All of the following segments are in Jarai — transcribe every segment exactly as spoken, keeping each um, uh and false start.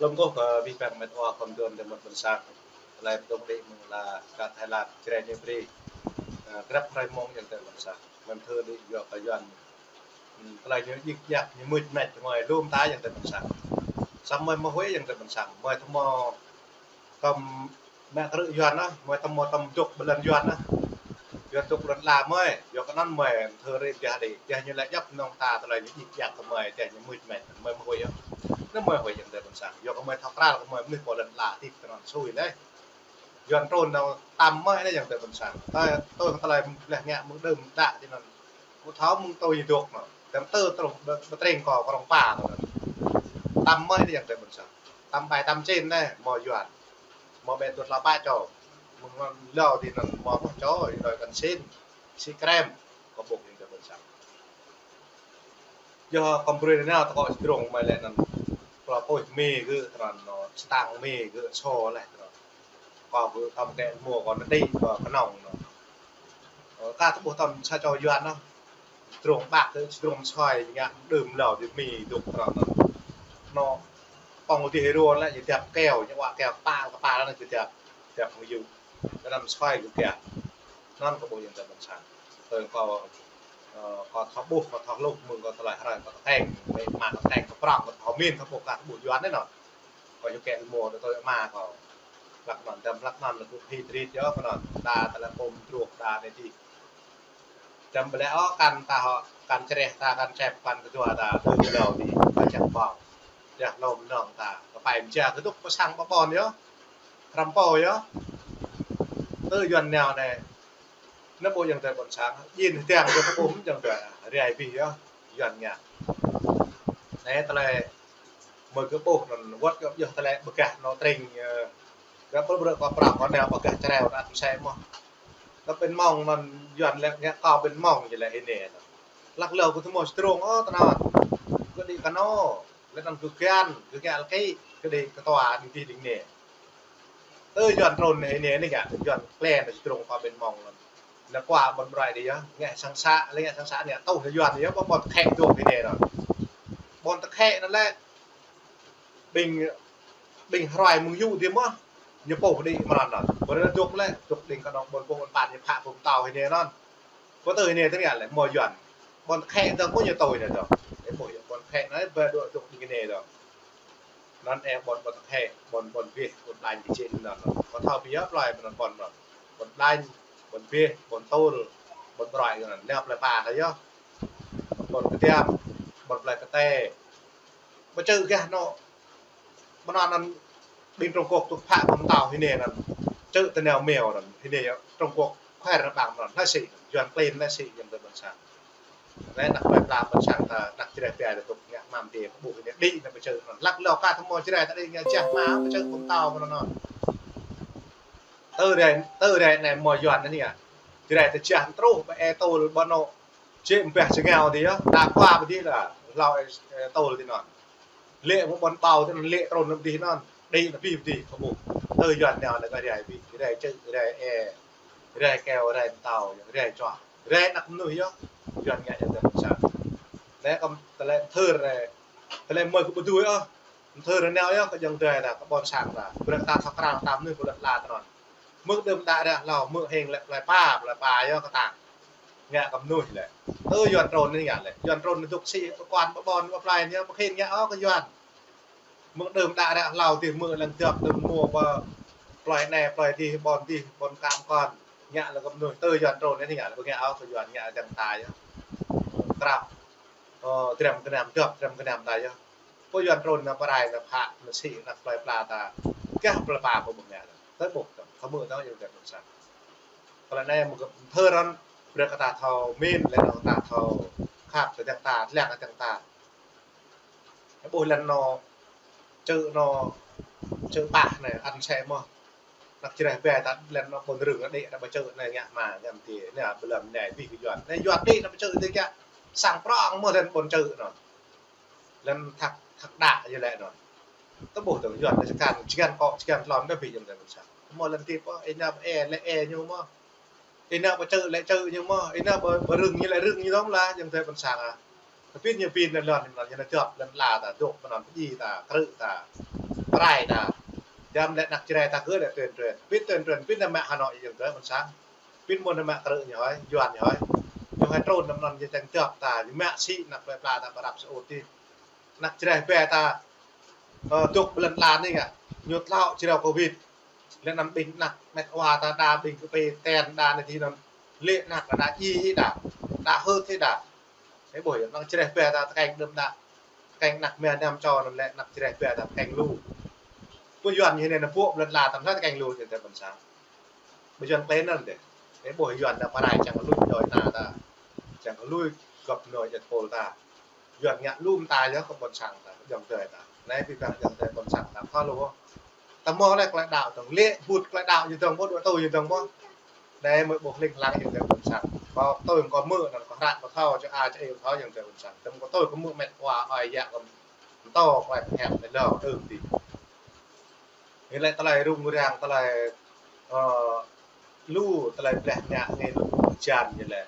Tơm kôh kơ abih bang met wa khŏm dŏ tơ mơ̆n ƀôn sang. Tơlơi pơdŏng đĭ mơ̆ng la kơ Thái Lan, Jrai ñu brơi. Ơ, grăp hrơi mông ayŏng adơi ƀôn sang. Mơ̆n thơ đĭ yua kơ Yuan. Ưm, tơlơi ñu djik djak, ñu mưč mĕč ngơi lŏm ta ayŏng adơi ƀôn sang. Samơ̆ mơ̆ huĭ ayŏng adơi ƀôn sang. Mơ̆ tơmơ̆ tơm mă krư̆ Yuan ah, mơ̆ tơmơ̆ tơm dŏ ƀơi lŏn Yuan ah. Yuan dŏ ƀơi lŏn la mơ̆, yua kơ anŭn mơ̆ thơ rĭm dah đĭ, dah ñu lĕ djăp nŏng ta tơlơi ñu djik djak kơ mơ̆, dah ñu mưč mĕč, mơ̆ mơ̆ huĭ ah. Anŭn mơ̆ huĭ ayŏng adơi ƀôn sang. Yua kơ mơ̆ thâo krăn kơ mơ̆ mơnuih pơ lŏn la tĭp tơ anŭn sui lĕ. Yuan trŭn nao tăm mơ̆ anai ayŏng adơi ƀôn sang. Tơ, tơ tơlơi bleh ngă mơ̆ng đưm đă tơ anŭn. Kơ thâo mơ̆ng tui dŏ mơ̆. Tơm tơ tơlơi ƀơ-, ƀơtreng kơ, kơ rŏng pa tơ anŭn. Tăm mơ̆ anai ayŏng adơi ƀôn sang. Tăm ƀai tăm čen anai, mơ̆ Yuan. Mơ̆ ƀĕ tŭt la pă čô. Mơ̆ng anŭn lŏ tơ anŭn mơ̆ mơ̆ čô, yua đơi kăn sin. Sĭ krem. Kơ ƀuh ayŏng adơi ƀôn sang. Yua kơ brơi nao tơ kơ čơdrông mơ̆ lĕ anŭn. Kơ pôih Mi gơ̆ tơ anŭn, čơtang Mi gơ̆ sô lĕ tơ anŭn. Kơ gơ̆ tơm kĕ mơ̆ kơ anŭn đĭ kơ kơnơ̆ng anŭn. Ơ, kơ tơƀuh tơm sa čô Yuan anŭn. Čơdrông ƀă gơ̆ čơdrông soi ngă đưm lŏ tơ Mi dŏ tơ anŭn. Anŭn pŏng dih rô lĕ ñu djăp keo, ñu wa keo kơpal, kơpal anŭn ñu djăp, djăp mơ̆ng yŭ. Kơ anŭn soi gơ̆ kiăng. Anŭn kơ ƀuh ayŏng adơi ƀôn sang. Tơl kơ, ơ, kơ thâo ƀuh, kơ thâo hluh, mơ̆ng kơ tơlơi hrơi, kơ tơkeng, mă tơkeng, kơ prŏng, kơ thâo min, thâo ƀuh, kơ thâo ƀuh Yuan anai anŭn. Kơ yua kơ mơ̆ tơ tui mă kơ. Hlăk anŭn, tơm hlăk anŭn, lĕ kơ phi trit yơh, kơ anŭn. Đa tơlơi pôm truh, đa anai dih. Tơm ƀơi lĕ ôh, kăn ta hŏ, kăn čreh ta, kăn čep, kăn kơdua ta, tơ lŏ dih, ta čang ƀơ̆ng. Dah lŏm nŏng ta, kơ pai mơja, kơ dŏ pơ sang ƀă ƀôn yơh. Hrăm pô yơh. Tơ Yuan nao anai. Anŭn ƀuh ayŏng adơi ƀôn sang. Jing hơtiăng kơ ƀuh ayŏng adơi. Rai abih yơh. Yuan ngă. Anai tơlơi mơ̆ gơ̆ ƀuh anŭn wơ̆t gơ̆ yơh tơlơi ƀơgah anŭn tring, ơ, gơ̆ ƀrư̆ ƀrư̆ kơ prŏng kơ nao ƀơgah čreo anŭn sai mơ̆. Kơ ƀing mơ̆ng anŭn Yuan lĕ ngă kơ ƀing mơ̆ng jing lĕ hĭ anai anŭn. Hlăk lŏ kơ tơmơ̆ čơdrông ôh tơ anŭn. Gơ̆ đĭ kơ anŭn. Lĕ anŭn gơ̆ kiăng, gơ̆ kiăng lĕ kơ, gơ̆ đĭ kơ tua đĭ dih đĭ anai. Tơ Yuan trŭn anai, anai, anai ngă, Yuan klĕ anŭn čơdrông kơ ƀing mơ̆ng anŭn. Anŭn kơ ƀôn ƀrơi dih yơh, ngă sang sa, lĕ ngă sang sa anai, tŭ anŭn Yuan yơh, ƀôn, ƀôn tơkhe dŏ anai anŭn. Ƀôn tơkhe anŭn lĕ, ƀing, ƀing hrơi mơ̆ng yŭ dih mơ̆, ñu pô đĭ mơ̆n anŭn. Ƀôn anŭn dŏ lĕ, dŏ đĭ kơ anŭn ƀôn pô ƀôn păn ñu phă pơm tao anai anŭn. Kơ tơ anai tơ anai lĕ, mơ̆ Yuan. Ƀôn tơkhe dŏ mơ̆ ñu tui anŭn dŏ. Ơ, mơ̆ yơh, ƀôn tơkhe anŭn, ƀơ dŏ dŏ đĭ anai dŏ. Anŭn ơ ƀôn, ƀôn tơkhe, ƀôn, ƀôn bih, ƀôn blañ kơ čen anŭn. Kơ thâo bih yơh plơi anŭn ƀôn anŭn. Ƀôn blañ, ƀôn bih, ƀôn tŭl, ƀôn ƀrơi anŭn. Nao plơi pla kơ yơh. Ƀôn kơtiam, ƀôn plơi kơtê. Ƀu čơ̆ gah anŭn. Ƀôn anŭn ƀing Trung Quốc tŭ phă pơm tao hĭ anai anŭn. Čơ̆ tơ nao meo anŭn. Hĭ anai Trung Quốc khoe rơbang anŭn. Hlơi sĭ, Yuan klin hlơi sĭ, ayŏng adơi ƀôn sang. Lĕ anăk plơi pla ƀôn sang ta, anăk Jrai pia ta tŭk ngă mă dih, ƀuh anai đĭ anŭn ƀu čơ̆ anŭn. Hlăk lŏ kơ tơmơ̆ Jrai ta đĭ ngă jah mă, ƀu čơ̆ pơm tao anŭn anŭn. Tơ rai, tơ rai anai mơ̆ Yuan anai ngă. Jrai ta jah truh, ƀă ơ tŭl ƀă anŭn. Čĕ ƀah čơngao dih yơh, ta kua ƀă dih lĕ, hlâo ơ, ơ, tŭl dih anŭn. Lĕ mơ̆ ƀôn ƀâo dih anŭn, lĕ trŭn anŭn dih anŭn. Đĭ anŭn bih dih, kơ ƀuh. Tơ Yuan nao anai kơ rai bih, rai čơ̆, rai ơ, rai keo, rai pơm tao, rai čuă. Rai anăk mơnuih yơh. Yuan ngă ayŏng adơi ƀôn sang. Lĕ kơ tơlơi thơ rai, tơlơi mơ̆ kơ ƀu dưi ôh. Thơ rai nao yơh kơ ayŏng adơi ta, kơ ƀôn sang ta. Brơi ta thâo krăn ta mơnuih kơ lŏn la tơ anŭn. Mơ̆ng đưm đă ră hlâo, mơ̆ hing lĕ plơi pla, plơi pla yơh kơ ta. Ngă kơ mơnuih lĕ. Ơ, Yuan trŭn anai ngă lĕ. Yuan trŭn anai dŏ sĭ pơkŏn, pơƀon, pơplai anai, pơkhin ngă ôh kơ Yuan. Mơ̆ng đưm đă ră hlâo dih mơ̆ lăng djŏp đưm mơ̆ ƀă plơi anai, plơi dih, ƀôn dih, ƀôn kăm kŏn. Ngă lĕ kơ mơnuih tơ Yuan trŭn anai ngă lĕ, ƀu ngă ôh kơ Yuan ngă djŏp ta yơh. Krăp. Ơ, dram gơnam djŏp, dram gơnam ta yơh. Pô Yuan trŭn anai pơrai anai phă, anai sĭ anăk plơi pla ta. Gah plơi pla pô ƀu ngă lĕ. Tơ ƀuh tơ, kơ mơ̆ tơ ayŏng adơi ƀôn sang. Kơ lĕ anai mơ̆ kơ thơ anŭn, brơi kơ ta thâo min, lĕ anŭn ta thâo khăp, kơ djŏp ta, lăng kơ djŏp ta. Ƀuh lĕ anŭn, čơ̆ anŭn, čơ̆ ƀah anai, ăn sĕ mơ̆. Anăk Jrai ƀe ta lĕ anŭn ƀôn rơ̆ng đĭ, ta ƀu čơ̆ anai ngă mă, ngă mơ̆ dih, anai ƀlŏm anai, bih kơ Yuan. Anai Yuan đĭ, ta ƀu čơ̆ dih kiăng, sang prŏng mơ̆ lĕ ƀôn čơ̆ anŭn. Lĕ thăk, thăk đă yơh lĕ anŭn. Tơ ƀuh tơ Yuan anai čơkăn, čơkăn kŏ, čơkăn tlôn đa bih ayŏng adơi ƀôn sang. Mơ̆ lĕ dih pô, ơ, anai ƀă ơ, lĕ ơ ñu mơ̆. Ih nao ƀu čơ̆ lĕ čơ̆ ñu mơ̆, ih nao ƀu, ƀu rơ̆ng ñu lĕ rơ̆ng ñu dŏng lah, ayŏng adơi ƀôn sang ah. Tơpit ñu pin lĕ lŏn, ñu nao djŏp lŏn la ta, dŏ mơnơ̆ng pơjing ta, krư̆ ta. pơrai ta. Jăm lĕ anăk Jrai ta kơ lĕ tuyên truyền. Pit tuyên truyền, pit nao mă Hà Nội yơ̆ng tơ ƀôn sang. Pit mơ̆n nao mă krư̆ ñu hơi, Yuan ñu hơi. Ñu hơi trŭn nao anŭn ñu čang dŏp ta, ñu mă sĭ anăk plơi pla ta ƀơi Arab Saudi. Anăk Jrai ƀe ta, ơ, dŏ ƀơi lŏn ala anai ngă. Ñu tlao Jrai Covid. Lĕ anŭn ƀing anăk met wa ta đa ƀing kơ pê ten đa anai ti anŭn. Lĕ anăk đa djai đa, đa hơ̆t đa. Ơ ƀuh yơh, anăk Jrai ƀe ta tơkeng đưm đă. Tơkeng anăk mia năm čô anŭn lĕ anăk Jrai ƀe ta tơkeng lu. Ƀuh Yuan ñu anai nao pŏk ƀơi lŏn ala ta anŭn tơkeng lu yơh tơ ƀôn sang. Ƀuh Yuan klĕ anŭn dêh. Ơ ƀuh Yuan nao pơrai čang lui djuai ana ta. Čang lui gŏp nui djuai pôl ta. Yuan ngă lu mơta yơh kơ ƀôn sang ta, ayŏng adơi ta. Anai pơpă ayŏng adơi ƀôn sang ta pha lu. Ta mơ̆ lĕ tơlơi đaŏ dơ̆ng, lĕ ƀut tơlơi đaŏ ñu dơ̆ng mơ̆, dua tui ñu dơ̆ng mơ̆. Anai mơ̆ ƀuh hling hlang ayŏng adơi ƀôn sang. Kâo tui kâo hmư̆ anŭn kâo hră kâo thâo, čơ a čơ ih thâo ayŏng adơi ƀôn sang. Tơm kâo tui kâo hmư̆ met wa ơi yă kâo mơtô kâo ƀu hiăp anai lơ tơm ti. Ñu lĕ tơlơi rŭng răng, tơlơi, ơ, lu tơlơi bleh ngă ngă lu jan ñu lĕ.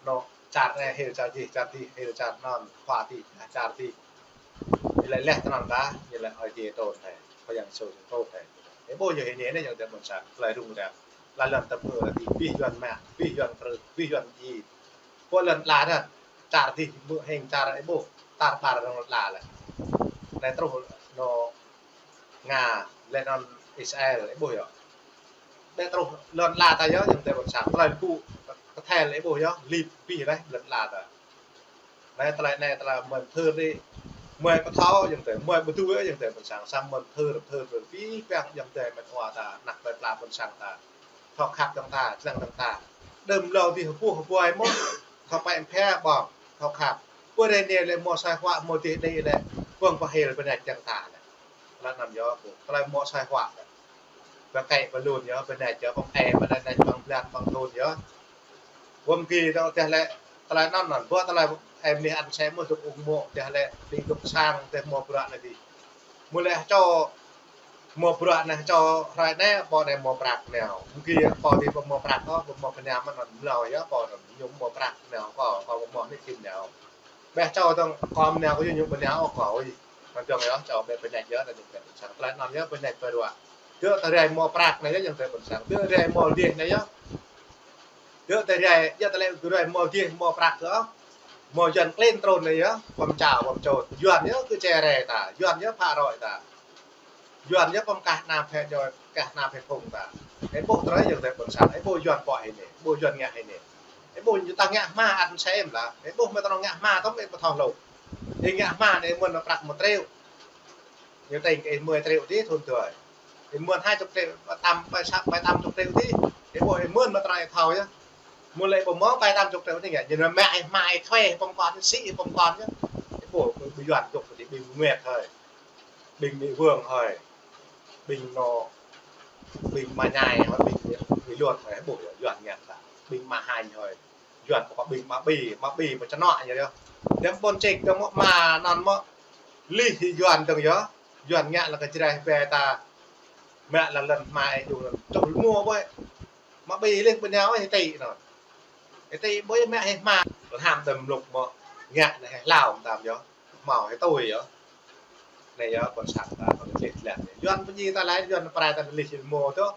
Nô, čar anai hil čar dih, čar dih hil čar anŭn, khua dih, čar dih. Ñu lĕ lĕ tơnăn ta, ñu lĕ Ơi Adai trŭn thai, Khua Yang Yêsu trŭn thai. Ơ ƀuh yơh anai anai ayŏng adơi ƀôn sang, tơlơi rŭng răng. Lĕ lŏn tơpơ̆ lĕ dih, pih Yuan mă, pih Yuan krư̆, pih Yuan djai. Pô lŏn ala anŭn, čar dih mơ̆ hing čar ơ ƀuh, tar ƀar lŏn ala lĕ. Anai truh nô Nga, lĕ anŭn Israel, ơ ƀuh yơh. Lĕ truh lŏn ala ta yơh, ayŏng adơi ƀôn sang, tơlơi pŭ, kơthel ơ ƀuh yơh, lip pih lĕ lŏn ala ta. Anai tơlơi anai tơlơi mơ̆n thơr dih, mơ̆ pơthâo ayŏng adơi, mơ̆ ƀu dui ayŏng adơi ƀôn sang, samơ̆ mơ̆n thơr, thơr, thơr, pih păng ayŏng adơi met wa ta, anăk plơi pla ƀôn sang ta. Thâo khăp dơ̆ng ta, čơlăng dơ̆ng ta. Đơm hlâo dih hơpuh hơpuai mơ̆, thâo pĕ phe ƀơ̆ng, thâo khăp. Ƀơi anai lĕ mơ̆ sai huă mơ̆ dih anai lĕ, ƀơ̆ng pơhil pơnĕt dơ̆ng ta lĕ. Tơlơi anŭn yơh, tơlơi mơ̆ sai huă lĕ. Pơkĕ pơlun yơh, pơnĕt yơh, pơm e pơnĕt ƀơ̆ng blan ƀơ̆ng thun yơh. Ƀơ̆ng ki dŏ teh lĕ, tơlơi anŭn anŭn, ƀơi tơlơi em nih ăn sem mơ̆ dŏ ung mơ̆ teh lĕ, dĭ dŏ sang teh mơ̆ bruă anai dih. Mơ̆ lĕ čô mơ̆ bruă anai čô hrơi anai, pô anai mơ̆ prăk nao. Mơ̆ng ki pô dih pơmơ̆ prăk ôh, pơmơ̆ pơnam anŭn mlâo yơh, pô anŭn ñu mơ̆ prăk nao, kâo, kâo pơmơ̆ mĭ kim nao. Ƀĕ čô dơ̆ng kâo mơnao kơ ñu, ñu pơnao ôh kâo ih. Anŭn dơ̆ng yơh, čô ƀĕ pơnĕt yơh, anŭn ñu ƀĕ ƀôn sang. Tơlơi anŭn yơh, pơnĕt pơruă. Dŏ tơlơi rai mơ̆ prăk anai yơh, ayŏng adơi ƀôn sang. Dŏ rai mơ̆ dih anai yơh. Dŏ tơlơi rai, dŏ tơlơi rai mơ̆ dih, mơ̆ prăk yơh. Mơ̆ Yuan klin trŭn anai yơh, pơm čao, pơm čôt. Yuan yơh kơ čê rai ta, Yuan yơh phă roi ta. Yuan yơh pơm kah ană phe djuai, kah ană phe phung ta. Ơ ƀuh tơlơi ayŏng adơi ƀôn sang, ơ ƀuh Yuan pô anai, ƀuh Yuan ngă anai. Ơ ƀuh ñu ta ngă hma ăn sem lĕ. Ơ ƀuh mơ̆ ta ngă hma tơm ơ pơthâo hlŏng. Ơ ngă hma anai mơ̆n prăk mơ̆ triu. Ñu tĕng kơ ih mười triệu dih thun tui. Ih mưn hai chục triệu, ƀai tám, ƀai sa, ƀai tám chục triệu dih. Ih ƀuh ih mưn mă tơnai thâo yơh. Mưn lĕ ƀu mơ̆ ƀai tám chục triệu dih ngă. Ñu nao mă ih hma ih thuê ih pơm kon, sĭ ih pơm kon yơh. Ih ƀuh ƀing Yuan dŏ dih ƀing Nguyệt hơi. Ƀing Mỹ Vương hơi. Ƀing nô, ƀing Ma Nhai hơi, ƀing, ƀing Luật hơi, ih ƀuh Yuan ngă ta. Ƀing Ma Hành hơi. Yuan pơkŏ ƀing Ma Bi, Ma Bi pơčơnŏ ñu yơh. Dăm ƀôn ček dăm mơ̆ ma anŭn mơ̆ lih Yuan dơ̆ng yơh. Yuan ngă lăng kơ Jrai ƀe ta. Mă lăng lŏn hma ih djru lŏn čuh lmô ƀơi. Ma Bi lih ƀơi nao ih tĭ anŭn. Ih tĭ ƀơi mă ih hma. Lăm tơm lŭk mơ̆ ngă anai ih hlao mơtam yơh. Hmâo ih tui yơh. Anai yơh ƀôn sang ta kơ lih lăng. Yuan pơdjai ta lĕ, Yuan pơrai ta lih lmô tơ̆.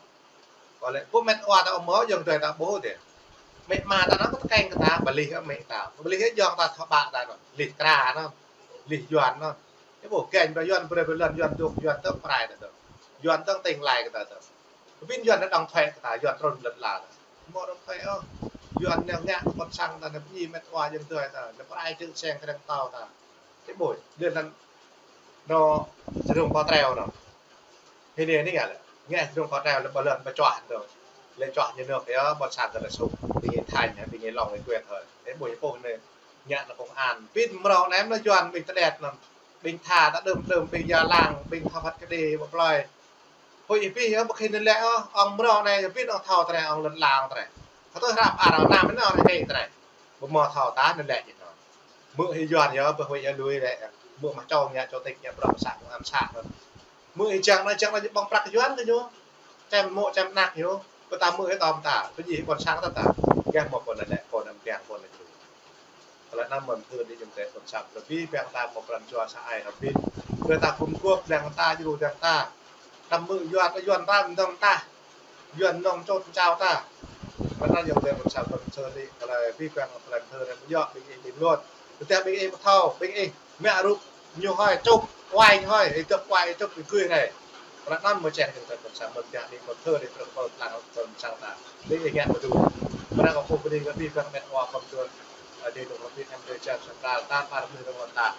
Kơ lĕ, ƀu met wa ta ôh mơ̆ ayŏng adơi ta ƀuh dih. Mĕ ma ta anŭn kơ tơkeng kơ ta, ƀơi lih mĕ ta. Ƀơi lih ayŏng ta thâo ƀă ta anŭn. Lih kra anŭn. Lih Yuan anŭn. Ơ ƀuh gĕñ ƀơi Yuan brơi ƀơi lŏn Yuan dŏ, Yuan tơ̆ pơrai ta tơ̆. Yuan tơ̆ tĕng lai kơ ta tơ̆. Kơ ƀing Yuan anŭn đóng thuế kơ ta, Yuan trŭn lŏn ala ta. Mơ̆ đóng thuế ôh. Yuan nao ngă kơ ƀôn sang ta anai pơdjai met wa ayŏng adơi ta. Anai pơrai čư̆ seng kơdơ̆ng tâo ta. Ơ ƀuh, dơ̆ng anŭn nô sơdrung pơtreo nô. Hĭ anai anai ngă lĕ. Ngă sơdrung pơtreo lĕ ƀơi lŏn pơčuah nô. Lĕ čuah ñu nơ̆k yơh, ƀôn sang ta lĕ sŭk. Ƀing ih Thanh, ƀing ih Long, ih Nguyệt hơi. Ơ ƀuh, ih ƀuh anai. Ngă nao công an. Ƀing mrâo anai mơ̆ Yuan ƀing tơdet nô. Ƀing tha ta đơm đơm, ƀing Gia Lang, ƀing Tha Bhat Kđê, ƀơi plơi. Hơi ih ƀuh yơh, ƀu khĭn anŭn lĕ ôh, ŏng mrâo anai, ƀing ŏng thâo tơnai, ŏng lŏn lang tơnai. Kơ tui hră arăng anăm anŭn ih hĭ tơnai. Ƀu mơ̆ thâo ta anŭn lĕ ñu. Mơ̆ ih Yuan yơh, ƀu huĭ yơh lui lĕ. Mơ̆ mă čô ngă čô tĕk ngă bruă sa, công an sa. Mơ̆ ih čang anai, čang anai ñu ƀơ̆ng prăk Yuan kơ ñu. Čem mô̆, čem anăk ñu. Ƀu ta mơ̆ ih tơm ta, pơdjai ƀôn sang ta ta. Gah mơ̆ pô anai lĕ, pô anai kiăng, pô anai lui. Tơlơi anŭn mơ̆n thơ đi jing tĕ ƀôn sang, tơlơi abih bang ta mơ̆ pran jua sa ai hơbĭt. Tơlơi ta gum gôp lăng ta, djru lăng ta. Đăm mơ̆ Yuan, Yuan ram dong ta. Yuan nong čô čao ta. Tơlơi anŭn jing tĕ ƀôn sang mơ̆n thơ đi, tơlơi abih bang tơlơi thơ anŭn yơh ƀing ih ƀing lŏn. Tơdah ƀing ih ƀu thâo, ƀing ih mă rup ñu hơi čŭp, wai ñu hơi, ih tŭk wai ih čŭp ih gui hơi. Tơlơi anŭn mơ̆ čang jing tĕ ƀôn sang mơ̆n, tơdah ƀing ih ƀu thơ đi, tơlơi ƀôn sang ta. Ƀing ih ngă ƀu djơ̆. Tơlơi kâo pơpŭ ƀing ih, abih bang met wa khŏm tuan. Adai dong rơbit em dei čang sang ta, ta pơmĭn dong ta.